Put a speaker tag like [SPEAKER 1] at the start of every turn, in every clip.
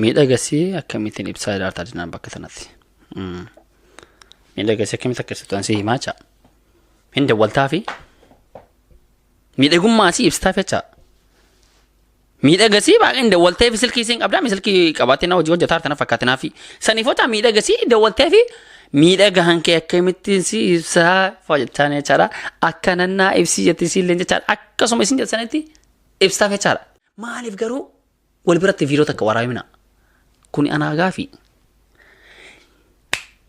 [SPEAKER 1] Miidhagasii akkamittiin ibsaa ilaaltaa Adinaan bakka sanatti. Miidhagasii akkamitti akka ibsitu ansii himaa jechaa. Hin dawwaltaafi miidhagummaa asii ibsitaaf jechaa. Miidhagasii baay'een dawwaltee fi silkii isiin qabdaa mi silkii qabaattee na hojii hojjetaa tana fakkaate naafi. Saniif hojjaa miidhagasii dawwaltee fi miidhaga hankee akkamittiin si ibsaa fa'aa jechaan jechaadha. Akka nannaa ibsii jetti isiillee jechaadha. Akkasuma isin jettanitti ibsaaf jechaadha. Maaliif garuu wal biratti viidiyoo takka waraabina? Kuni anaa gaafii.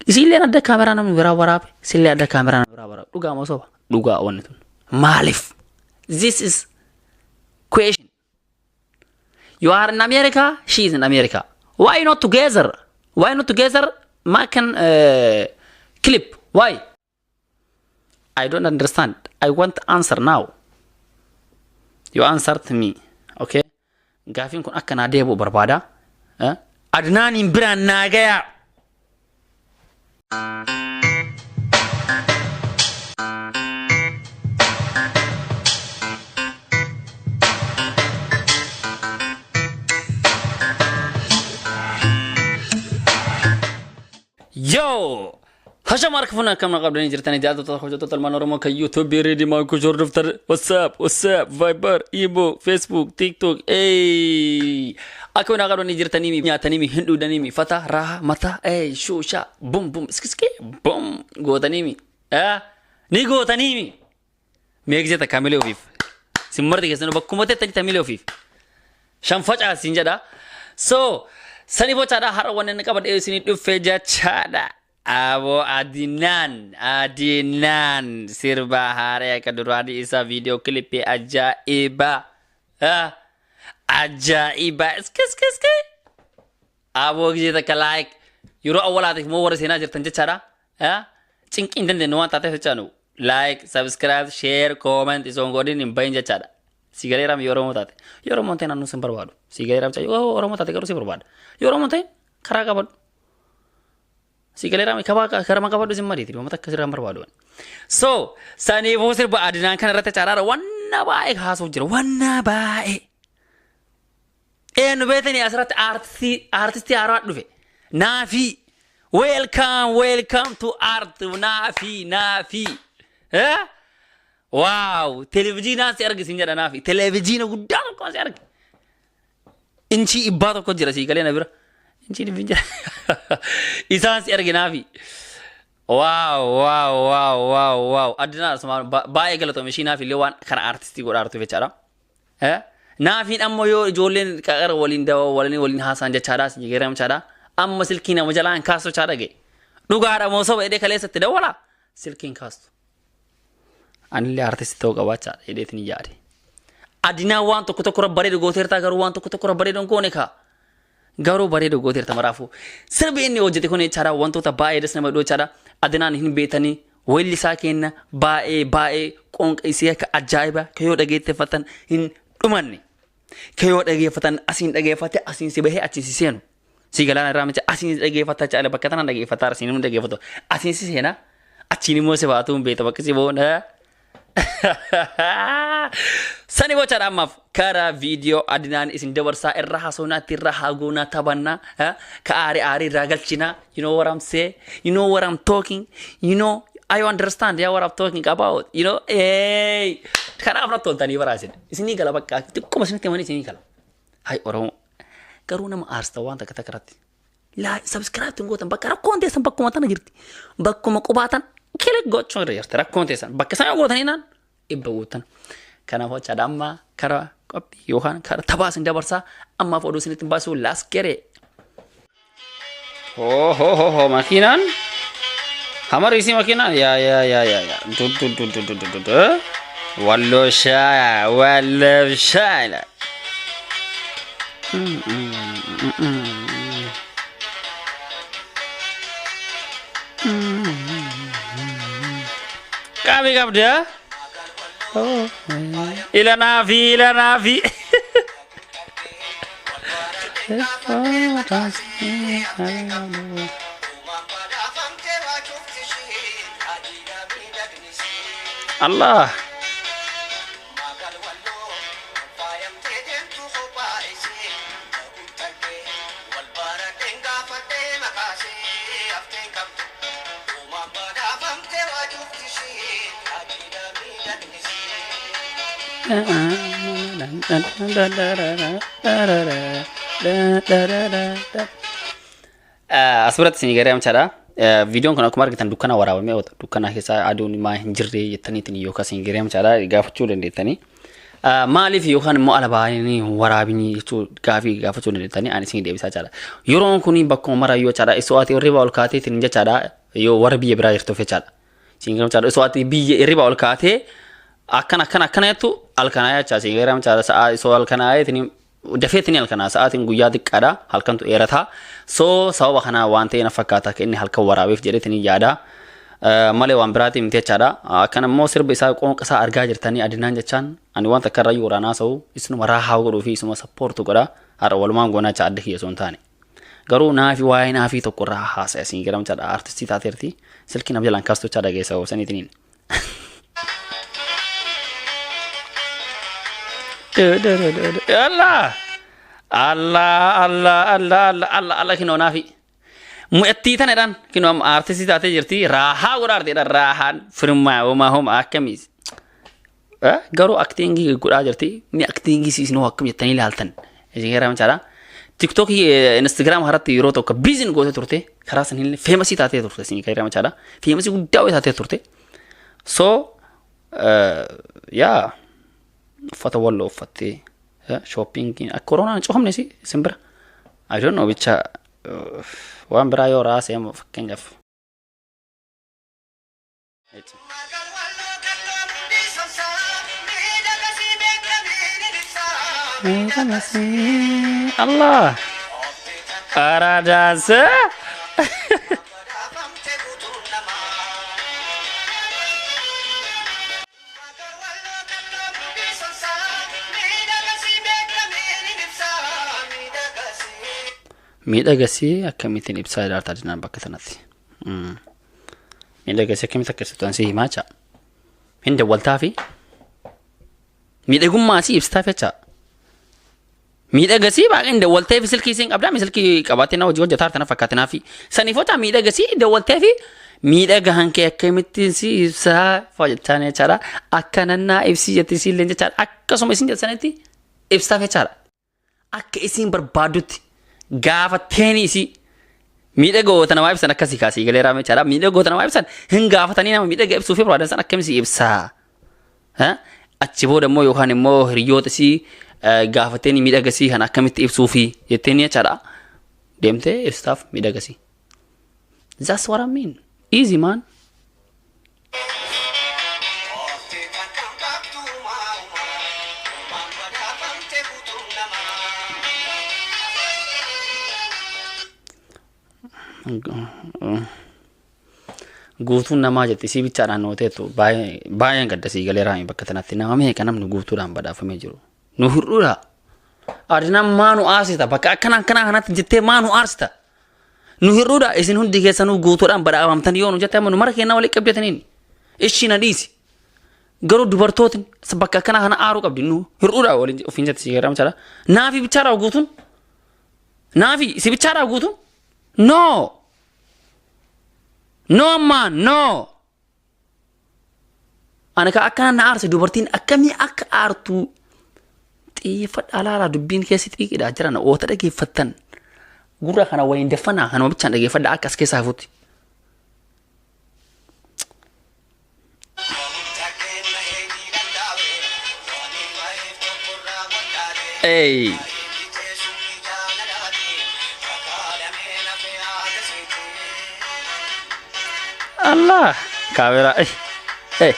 [SPEAKER 1] Isiilleen adda kaameraa namni biraa waraabe, isillee adda kaameraa namni biraa waraabe. Dhugaa moo soba? Dhugaa wanni tun. Maaliif? This is question. You are in America, she is in America. Why not together? Why not together making clip? Why? I don't understand. I want answer now. You answer to me. Okay? Gaafiin kun akka naa deebi'u barbaada. Eh? Adnaaniin biraan naa gayaa. Yo! Hasham harka fuunee akkam na qabdanii jirtanii jaallattoota hojjettoota ilmaan Oromoo kan YouTube Ready Maakuu hordoftan WhatsApp, WhatsApp, Viber, Imo, Facebook, TikTok, ey akkam na qabdanii jirtanii nyaatanii hin dhugdanii fata, raha, mata, ey shusha, bum bum, iskiski, bum gootanii ni gootanii meeksisa takka milee ofiif sin marti keessanuu bakkuma teettanii tamilee ofiif shan facaasiin jedha. So sani bocaadha har'a wanni inni qabadhe isinii dhufe jechaadha. Aboo Adinaan Adinaan sirba haaraa akka duraanii isaa viidiyoo kilipii ajaa'ibaa ajaa'ibaa iskiskiski. Aboo gisee takka like yeroo awwalaatiif moo warra seenaa jirtan jechaadha. Cinqii hin dandeenyu waan taateef jechaanu like subscribe share comment osoo hin godhin hin bahin jechaadha. Si galeeraam yoo Oromoo taate. Yoo Oromoo hin ta'in anuu sin barbaadu. Si galeeraam yoo Oromoo taate garuu si barbaada. Yoo Oromoo hin ta'in karaa qabadhu. Si galeeraam karama qabadhu sin mariiti. Uummata akka sirraa hin barbaadu. So saniifuu sirba Adinaan kana irratti caaraara wanna baay'ee kaasuuf jira. Wanna baay'ee. Eenyu beektanii asirratti aartistii aartistii haaraa dhufe. Naafii. Welcome welcome to art naafii naafii. Eh? Wow televizyiinaan si argisiin jedha naafi. Televizyiina guddaa tokko si arge. Inchii dhibbaa tokko jira sii galee na bira. Inchii dhibbi jira. Isaan si arge naafi. Wow wow wow wow wow. Addunaa asumaan baay'ee galatoome ishii naafi illee waan kana aartistii godhaa jirtu jechaadha. Eh? Naafiin ammoo yoo ijoolleen qaqara waliin dawa waliin waliin haasaan jechaadha si geeram jechaadha. Amma silkii nama jalaa hin kaastu jechaadha ga'e. Dhugaadha moo soba jedhee kaleessatti dawwala silkii hin kaastu. Anillee artistii ta'uu qabaachaadha jedheetiin yaade. Adinaa waan tokko tokko irra bareedu gooteertaa garuu waan tokko tokko irra bareedu hin goone kaa. Garuu bareedu gooteerta maraafuu. Sirbi inni hojjete kun jechaadha wantoota baay'ee das nama godhu jechaadha. Adinaan hin beetanii weellisaa keenya baay'ee baay'ee qoonqa isii akka ajaa'iba ka yoo dhageeffatan hin dhumanne. Ka yoo dhageeffatan asiin dhageeffate asiin si bahee achiin si seenu. Si galaana irraa miti asiin dhageeffata caala bakka tanaan dhageeffataa asiin immoo dhageeffatu. Asiin si seena achiin immoo si baatu hin beekta bakka si boona. Sani bocaadha ammaaf karaa viidiyoo Adinaan isin dabarsaa irra haasofnaa itti irra haagoonaa taphannaa ka aarii aarii irraa galchinaa you know what I'm saying you know what I'm talking you know I understand yeah what I'm talking about you know hey kanaaf natti toltanii baraa isin isinii gala bakka xiqquma isinitti himanii isinii gala hay Oromoo garuu nama aarsta waan takka takka irratti laa subscribe tun gootan bakka rakkoon teessan bakkuma tana jirti bakkuma qubaatan kilik gochuun irra jirti rakkoon teessan bakka sana gootanii naan dhibba guutan kanaaf jechaadha amma kara qophii yookaan kara taphaa isin dabarsaa ammaaf oduu isinitti hin baasu laas geree. Ho ho ho ho makiinaan hamar isii makiinaan yaa yaa yaa yaa yaa du du du du du du du du walloo shaa walloo shaa. Qabi qabdi haa? Ila naafi ila naafi. Allah. As biratti isin garee amchaadha. Viidiyoon kun akkuma argitan dukkana waraabamee oota. Dukkana keessa aduun maa hin jirre jettaniitiin yookaan isin garee amchaadha gaafachuu dandeettanii. Maaliif yookaan immoo ala baay'inii waraabinii jechuu gaafii gaafachuu dandeettanii ani isin deebisaa jechaadha. Yeroon kun bakkuma marayyuu jechaadha. Isoo ati hirriba ol kaateetiin jechaadha yoo warra biyya biraa jirtuuf jechaadha. Isin garee amchaadha. Isoo ati biyya hirriba ol kaatee akkana akkana akkana jettu halkanaa jecha isin garee amchaadha. Sa'aa isoo halkanaa jettanii dafeetini halkanaa sa'aatiin guyyaa xiqqaadha, halkantu dheerataa. So sababa kanaa waan ta'e na fakkaata akka inni halkan waraabeef jedheetini yaada malee waan biraatiin miti jechaadha. Akkan immoo sirba isaa qoonqa isaa argaa jirtanii Adinaan jechaan ani wanta akka irrayyuu waraanaa sa'u isinuma raahaa godhuu fi isuma support godha har'a walumaan goonaa jecha adda kiyya osoo hin taane. Garuu naafi waa'ee naafii tokko irraa haasa'e isin gara jechaadha. Artistii taateerti silkii nama jalaan kaastu jechaadha geessa saniitiin. Allah Allah Allah Allah Allah Allah Allah kinoo naafi. Mu'attii tanadhaan kinoo amma aartistii taatee jirti, raahaa godhaa arteedha, raahaan firmaa homaa homaa akkamiis. Garuu aktiingii godhaa jirti, ni aktiingii siisinoo akkam jettanii ilaaltan. Isin gara machaadha. TikTokii, Instagram irratti yeroo tokko biizin gootee turte, karaa saniin feemasii taatee turte isin gara machaadha. Feemasii guddaa wayii taatee turte. So yaa uffata walloo uffattee shoppingiin akka koronaan cufamne si isin bira. I don't know bicha waan biraa yoo raasee fakkeenyaaf. Allah. Aradaasa. Miidhagasii akkamittiin ibsaa ilaaltaa jiraan bakka sanatti. Miidhagasii akkamitti akka ibsitu si himaa jechaa. Hin dawwaltaa fi miidhagummaa si ibsitaa jechaa. Miidhagasii baay'een dawwaltee fi silkii isiin qabdaa silkii qabaattee na hojii hojjetaa tana fakkaate naafi. Saniif hojjaa miidhagasii dawwaltee fi miidhaga hankee akkamittiin si ibsaa fa'a jechaan jechaadha. Akka nannaa ibsii jetti isiillee jechaadha. Akkasuma isin jettanitti ibsaaf jechaadha. Akka isiin barbaaddutti gaafatteeni isii miidhaga goota namaa ibsan akkasii kaasii galee raamee jechaadha. Miidhaga goota namaa ibsan hin gaafatanii nama miidhaga ibsuu fi barbaadan san akkami si ibsaa. Achi booda immoo yookaan immoo hiriyoota isii gaafatteeni miidhaga isii kana akkamitti ibsuufi jetteeni jechaadha. Deemtee ibsitaaf miidhaga isii. That's what I mean. Easy, man. Guutuun namaa jetti isii bichaadhaan nooteetu baay'een gadda sii galee raami bakka tanatti nama meeqa namni guutuudhaan badhaafamee jiru. Nu hir'uudha. Adinaan maa nu aarsita bakka akkana akkanaa kanatti jettee maa nu aarsita. Nu hir'uudha, isin hundi keessanuu guutuudhaan badhaafamtan yoo nu jette amma nu mara kennaa walii qabdataniin. Ishii na dhiisi. Garuu dubartootni bakka akkanaa kana aaruu qabdi, nu hir'uudha waliin ofiin jette sii garaa machaadha. Naafi bichaadhaa guutuun. Naafi si bichaadhaa guutuun. No. No man, no. Ani ka akkana na aarse dubartiin akkamii akka aartu xiyyeeffadhaa laalaa, dubbiin keessi xiiqidha jiran oota dhageeffattan. Gurra kana waliin daffanaa kanuma bichaan dhageeffadhaa akka as keessaa hafutti. Hey. Allah kaameraa eh eh.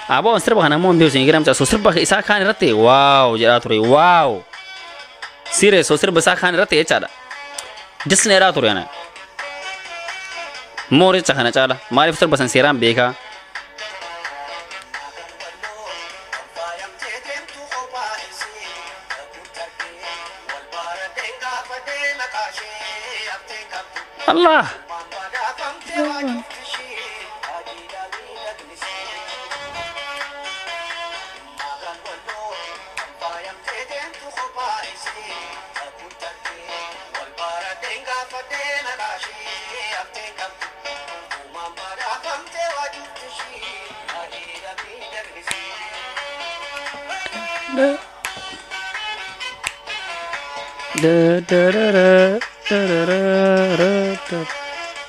[SPEAKER 1] Aboo, sirba kana immoo hin beeku isin giramcha. So sirba isaa kaan irratti wow jedhaa ture, wow. Serious sirba isaa kaan irratti jechaadha. Disneedhaa ture ana. Mooricha kana caala maaliif sirba san seeraan beekaa? Allah.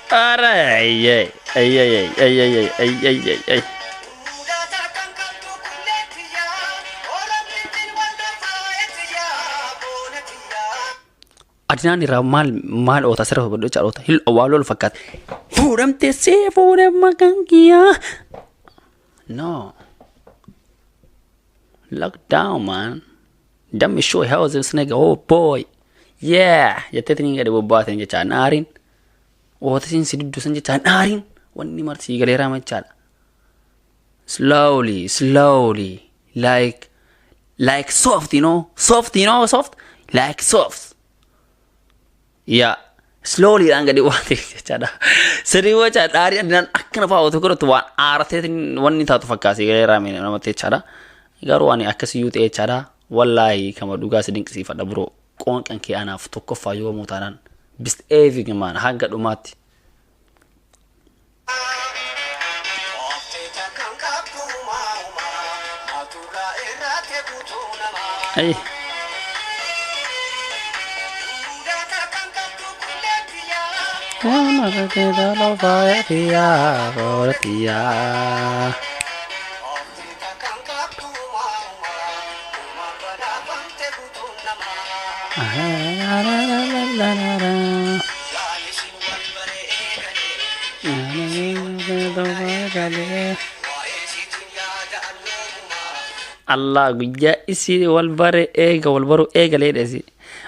[SPEAKER 1] Ara ay ay ay ay ay ay ay ay ay ay. Adnaan irraa maal maal oota asirra hubadhu jecha oota hil waa lolu fakkaata. Fuudhamte see fuudhama kan kiyyaa. No. Lockdown, man. Damn sure how this nigga, oh boy. Yeah. Jetteetiin gadi bobbaateen jecha naariin. Oota siin si duddusan jecha naariin. Wanni marti galeeraa jechaadha. Slowly, slowly. Like soft, you know. Soft, you know, soft. Like soft. Yeah. Slowly dhaan gadi waate jechaadha. Sirrii jecha dhaarii addunaan akkana fa'aa otoo godhatu waan aarteetiin wanni taatu fakkaate galeeraa namatti jechaadha. Garuu ani akkasiyyuu ta'e jechaadha. Wallaahi kama dhugaa si dinqisiifadha, bro. Qoonqan kee anaaf tokkoffaa yoomuu taanaan. Bist eevig man hanga dhumaatti. Ay. Allah guyyaa isii wal bare eega wal baru eegalee dheesi.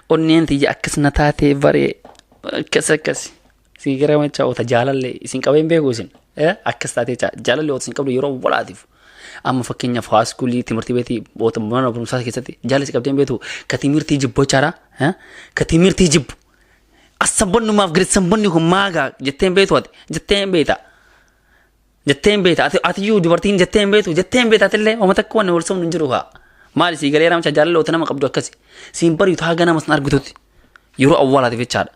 [SPEAKER 1] Onneen tiyya akkas na taatee bare akkas akkas. Si gara machaa oota jaalallee isin qabeen beeku isin. Akkas taatee jaalallee oota isin qabdu yeroo walaatiif. Amma fakkeenyaaf haaskuulii timirtii beetii oota mana barumsaa keessatti jaalala qabdeen beektu ka timirtii jibbu jechaadha. Ka timirtii jibbu. Asabonnumaaf gadi sabonni kun maagaa jetteen beektu ati jetteen beekta. Jetteen beekta ati atiyyuu dubartiin jetteen beektu jetteen beekta atillee oma takka wanni wal sobnu hin jiru haa. Maali sii galee ramcha jaalala oota nama qabdu akkasi. Siin bariitu haga nama san argitutti. Yeroo awwaalaatiif jechaadha.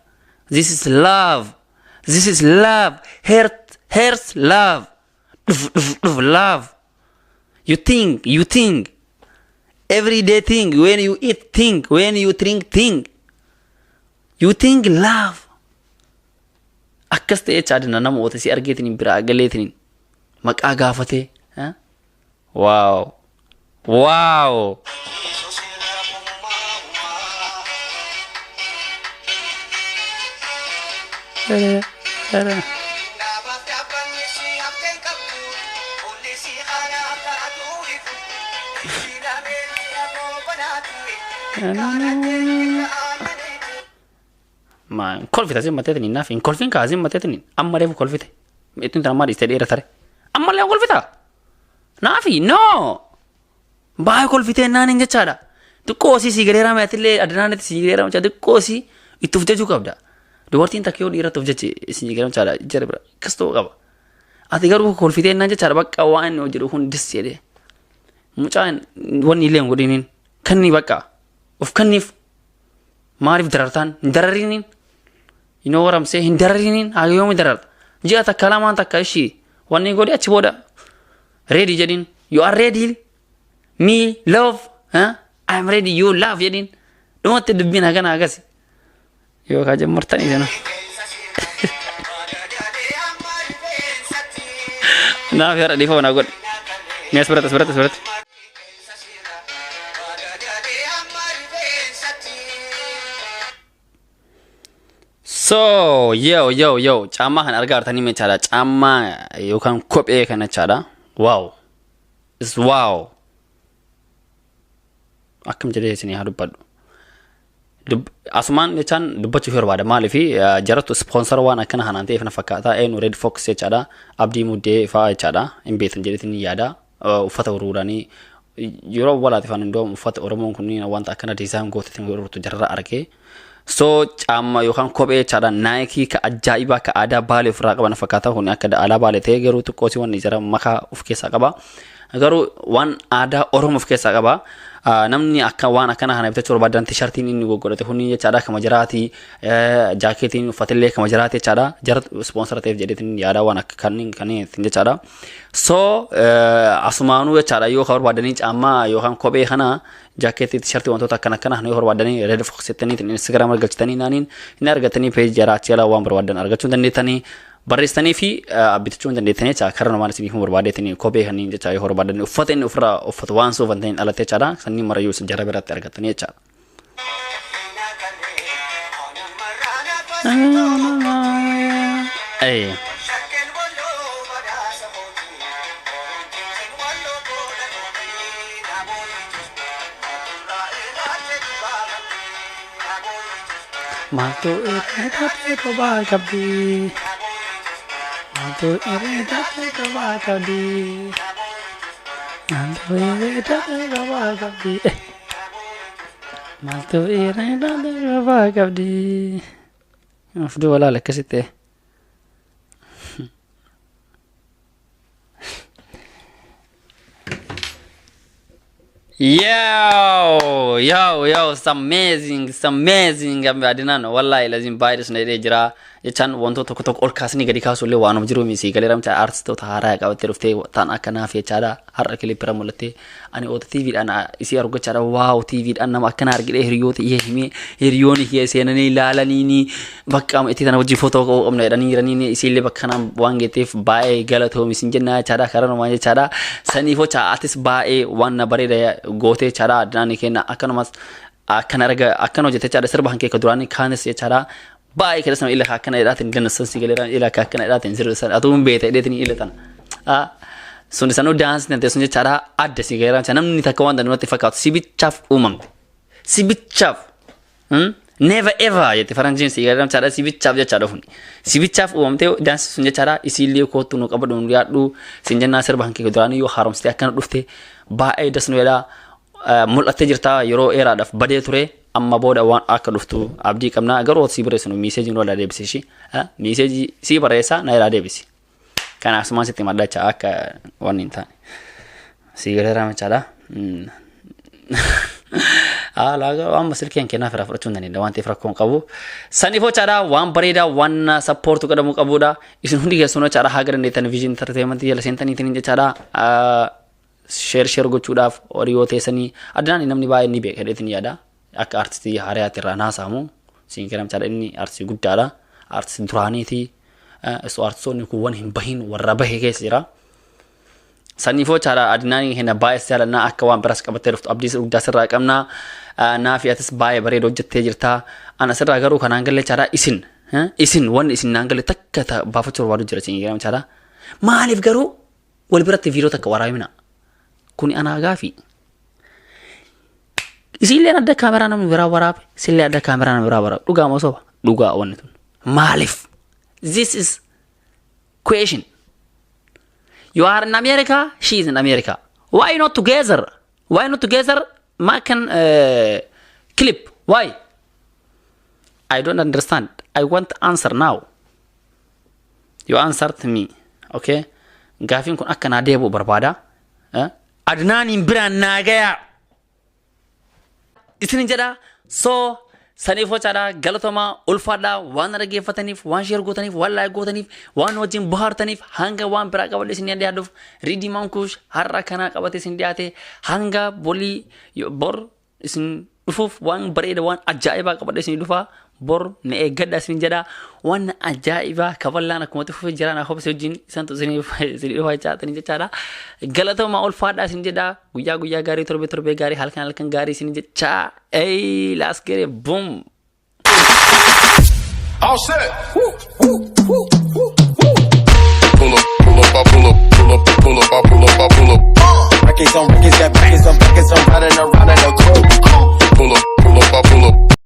[SPEAKER 1] This is love. This is love. Heart, heart love. Dhuf dhuf dhuf love. You think, you think. Everyday think. When you eat, think. When you drink, think. You think love. Akkas ta'ee jechaadha nama oota si argeetiin biraa galeetiin maqaa gaafatee. Wow. Wow. Ma kolfita sin mateetiin naaf hin kolfin kaa sin mateetiin amma reefu kolfite. Ittiin tan ammaa dhiistee dheera tare. Ammallee kolfita. Naafi no. Baay'ee kolfitee naan hin jechaadha. Xiqqoo osii sii galeeraa maatillee addanaanitti sii galeeraa machaa xiqqoo osii itti of jechuu qabda. Dubartiin takka yoo dhiiratti of jechi sii galeeraa machaadha jara bira akkas ta'uu qaba. Ati garuu kolfitee naan jechaadha bakka waan inni hojjedhu kun dis jedhee. Mucaan wanni illee hin godhiniin kanni bakka of kanniif maaliif darartaan hin darariniin. You know what I'm saying? Hin darariniin haga yoomi dararta. Ji'a takka lamaan takka ishii wanni godhi achi booda ready jedhin. You are ready, me love, huh? I am ready, you love jedhin. Dhumatti dubbiin hagana akasi. Yookaan jammartanii sana. Naaf yaada dhiifama naa godhe. Ni as biratti as biratti as biratti. So, yo, yo, yo, caammaa kana argaa jirtanii jechaadha. Caammaa yookaan kophee kana jechaadha. Wow. It's wow. Akkam jedhee isinii haa dubbadhu. Asumaan jechaan dubbachuuf barbaada. Maaliif jarattu sponsor waan akkana kanaan ta'eef na fakkaata. Eenyu Red Fox jechaadha. Abdii Muddee fa'aa jechaadha. Hin beektan jedheetiin ni yaada. Uffata gurguranii yeroo walaati faan indoom uffata Oromoon kunniin wanta akkana design gootetiin gurgurtu jararra argee. So caamma yookaan kophee jechaadha Nike ka ajaa'ibaa ka aadaa Baalee ofirraa qaban fakkaata. Kun akka aadaa Baalee ta'ee garuu xiqqoosii wanni jara makaa of keessaa qaba. Garuu waan aadaa Oromoo of keessaa qaba. Namni akka waan akkana kana bitachuu barbaadan T-shirtiin inni goggodhate kunniin jechaadha kama jaraati. Jaakeetiin uffatillee kama jaraati jechaadha. Jara sponsor ta'eef jedheetiin yaada waan akka kanneen kanneen jechaadha. So asumaanuu jechaadha yoo ka barbaadanii caammaa yookaan kophee kana, jaakeetii, T-shirtii, wantoota akkana akkana yoo barbaadanii Red Fox jettanii Instagram argalchitanii naaniin hin argatanii. Page jaraa achi alaa waan barbaadan argachuu dandeettanii, barreessitanii fi bitachuu hin dandeettanii jecha. Karaa namaan isiniif barbaadeetanii kophee kanneen jecha yoo barbaadanii uffata inni ofirraa uffatu waan suufan ta'in alatti jechaadha. Sanniin marayyuu jara biratti argatanii jechaadha. Ee. Maaltu irra taatee kophaa qabdi? Maaltu irra taatee kophaa qabdi? Maaltu irra taatee kophaa qabdi? Maaltu irra taatee kophaa qabdi? Of duuba laala akkasitti. Yo, yo, yo, it's amazing, it's amazing. Adinaan wallahi lazim baay'ee sana jedhee jira. Jechaan wantoota tokko tokko ol kaasanii gadi kaasuu illee waanuma jiru miti. Galee ramcha artistoota haaraa qabattee dhuftee ta'an akkanaaf jechaadha. Har'a clipira mul'attee ani oota TVdhaan isii argachaadha. Wow, TVdhaan nama akkana argidhee hiriyoota ishee himee, hiriyoonni kiyya seenanii ilaalanii bakka itti tana wajjin footoo ka'uu qabna jedhanii jiranii. Isiillee bakka kanaan waan geetteef baay'ee galatoomi isin jennaa jechaadha. Karaa namaa jechaadha. Saniif hocha atis baay'ee waan na bareeda gootee jechaadha. Adinaani kenna akkanumas akkana arga akkana hojjete jechaadha. Sirba kan kee duraanii kaanis jechaadha. Baay'ee keessa nama ila akkana jedhaatiin dansan si galeera, ila akkana jedhaatiin sirrisan atuu hin beekte jedheetiin ila tana. Sun sanuu daansii tante sun jechaadha adda si galeera. Namni takka waan namatti fakkaatu si bichaaf uumamte. Si bichaaf. Never ever jette faranjiin si galeera jechaadha, si bichaaf jechaadha kuni. Si bichaaf uumamte daansii sun jechaadha. Isiillee kootu nu qabadhu, nu dhiyaadhu sin jennaa. Sirba kan kee duraanii yoo haaromsitee akkana dhufte baay'ee das nu jedhaa. Mul'attee jirta, yeroo dheeraadhaaf badee ture. Amma booda waan akka dhuftu abdii qabna. Garuu sii barreessinu message nu irraa deebisi ishii message sii barreessaa na irraa deebisi. Kanaaf asumaan sitti maddacha akka wanni hin taane sii galeeraa jechaadha. Haala amma silkeen kennaa fira fudhachuu hin dandeenya waan ta'eef rakkoo hin qabu. Saniif jechaadha waan bareedaa waan supportu godhamuu qabudha. Isin hundi keessanuu jechaadha haga dandeettan Vision Entertainment jala seentaniitiin jechaadha. Share share gochuudhaaf horii teessanii addunaan namni baay'een ni beeka jedheetiin yaada. Akka artistii haarayaatti irraa naasaamu siin kenna. Inni artistii guddaadha. Artistii duraaniiti. Isoo artistoonni kuuwwan hin bahin warra bahe keessa jira. Saniifoo jechaadha Adinaanii keenya baay'ee jaalannaa, akka waan biraas qabattee dhuftu abdii guddaa sirraa qabna. Naafi atis baay'ee bareeda hojjettee jirta. Ana sirraa garuu kanaan galee jechaadha isin wanni isin naan galee takka baafachuu barbaadu jira siin jedhama jechaadha. Maaliif garuu wal biratti viidiyoo takka waraabina? Kuni anaa gaafi. Isiilleen adda kaameraa namni biraa waraabe, isillee adda kaameraa namni biraa waraabe. Dhugaa moo soba? Dhugaa wanni tun. Maaliif? This is question. You are in America, she is in America. Why not together? Why not together? Making clip. Why? I don't understand. I want answer now. You answer to me. Okay? Gaafiin kun akka naa deebi'u barbaada. Adnaaniin biraan naa gayaa. Isin jedha. So saniif hocaadha galatomaa, ulfaadhaa, waan dhaggeeffataniif, waan share gootaniif, waan like gootaniif, waan wajjin bohaartaniif. Hanga waan biraa qabadhe isin dhiyaadhuuf, Riidii Mankuush har'a kanaa qabate isin dhiyaate. Hanga bolii bor isin dhufuuf waan bareeda waan ajaa'ibaa qabadhe isin dhufaa. Bor na eeggadha isin jedha. Waan ajaa'ibaa kaballaan akkuma fufee jira na hobse wajjin isantu isin dhufaa jechaatanii jechaadha. Galatomaa, ulfaadhaa isin jedha. Guyyaa guyyaa gaarii, torbee torbee gaarii, halkan halkan gaarii isin jechaa. Ey, let's get it, boom.
[SPEAKER 2] All set. Woo, woo, woo, woo, woo. Pull up, pull up, I pull up, pull up, pull up, I pull up, I pull up.
[SPEAKER 3] Records on records, got records on records, I'm riding around in a coupe.
[SPEAKER 2] Pull up, pull up, I pull up.